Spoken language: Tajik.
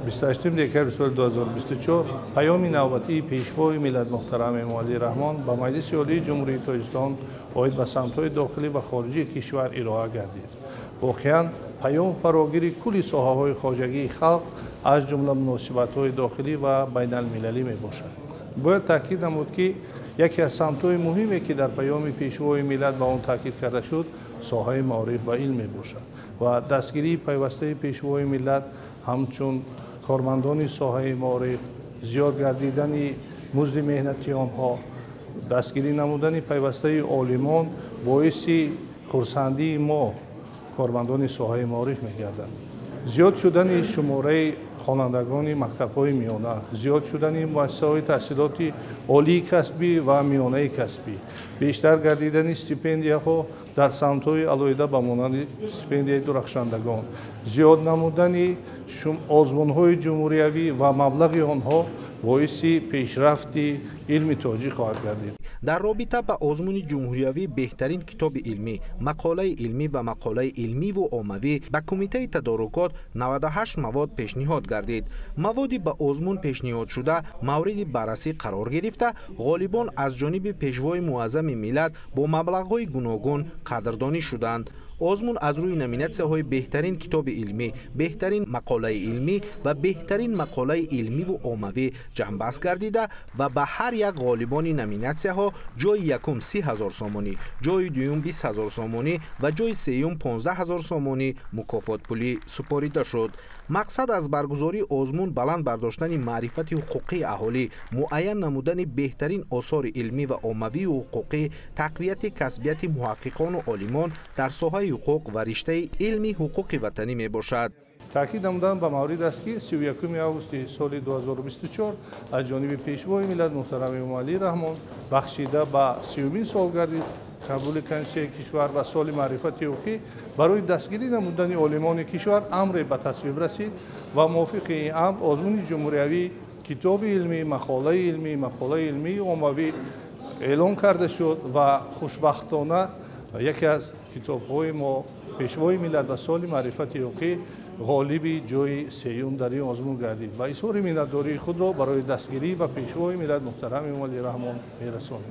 28 декабри соли 2024 паёми навбатии Пешвои миллат муҳтарам Эмомалӣ Раҳмон ба Маҷлиси Олии Ҷумҳурии Тоҷикистон оид ба самтҳои дохилӣ ва хориҷии кишвар ироа гардид. Воқеан, паём фарогири кулли соҳаҳои хоҷагии халқ, аз ҷумла муносибатҳои дохилӣ ва байналмилалӣ мебошад. Бояд таъкид намуд, ки яке аз самтҳои муҳиме, ки дар паёми Пешвои миллат ба он таъкид карда шуд, соҳаи маориф ва илм мебошад ва дастгирии пайвастаи Пешвои миллат ҳамчун кормандони соҳаи маориф, зиёд гардидани музди меҳнати онҳо, дастгирӣ намудани пайвастаи олимон боиси хурсандии мо, кормандони соҳаи маориф, мегардад. Зиёд шудани шумораи хонандагони мактабҳои миёна, зиёд шудани муассисаҳои таҳсилоти олии касбӣ ва миёнаи касбӣ, бештар гардидани стипендияҳо дар самтҳои алоҳида ба монанди стипендияи дурахшандагон, зиёд намудани озмунҳои ҷумҳуриявӣ ва маблағи онҳо боиси пешрафти илми тоҷик хоҳад гардид. Дар робита ба озмуни ҷумҳуриявӣ «Беҳтарин китоби илмӣ, мақолаи илмӣ ва мақолаи илмиву оммавӣ» ба Кумитаи тадорукот 98 мавод пешниҳод гардид. Маводи ба озмун пешниҳодшуда мавриди баррасӣ қарор гирифта, ғолибон аз ҷониби Пешвои муаззами миллат бо маблағҳои гуногун қадрдонӣ шуданд. Озмун аз рӯи номинатсияҳои «Беҳтарин китоби илмӣ», «Беҳтарин мақолаи илмӣ» ва «Беҳтарин мақолаи илмиву оммавӣ» ҷамъбаст гардида ва ба ҳар як ғолибони номинатсияҳо ҷойи якум 30 000 сомонӣ, ҷойи дуюм 20 000 сомонӣ ва ҷойи сеюм 15 000 сомонӣ мукофотпулӣ супорида шуд. Мақсад аз баргузории озмун баланд бардоштани маърифати ҳуқуқии аҳолӣ, муайян намудани беҳтарин осори илмӣ ва оммавию ҳуқуқӣ, тақвияти касбияти муҳаққиқону олимон дар соҳаи ҳуқуқ ва риштаи илми ҳуқуқи ватанӣ мебошад. Таъкид намудан ба маврид аст, ки 31 августи соли 2024 аз ҷониби Пешвои миллат муҳтарам Эмомалӣ Раҳмон бахшида ба 30-умин солгарди қабули Конститутсияи кишвар ва соли маърифати ҳуқуқӣ барои дастгирӣ намудани олимони кишвар амре ба тасвиб расид ва мувофиқи ин амр озмуни ҷумҳуриявии китоби илмӣ, мақолаи илмӣ, мақолаи илмии оммавӣ эълон карда шуд ва хушбахтона яке аз китобҳои мо, «Пешвои миллат ва соли маърифати ҳуқуқӣ», ғолиби ҷойи сеюм дар ин озмун гардид ва изҳори миннатдории худро барои дастгирӣ ба Пешвои миллат муҳтарам Эмомалӣ Раҳмон мерасонем.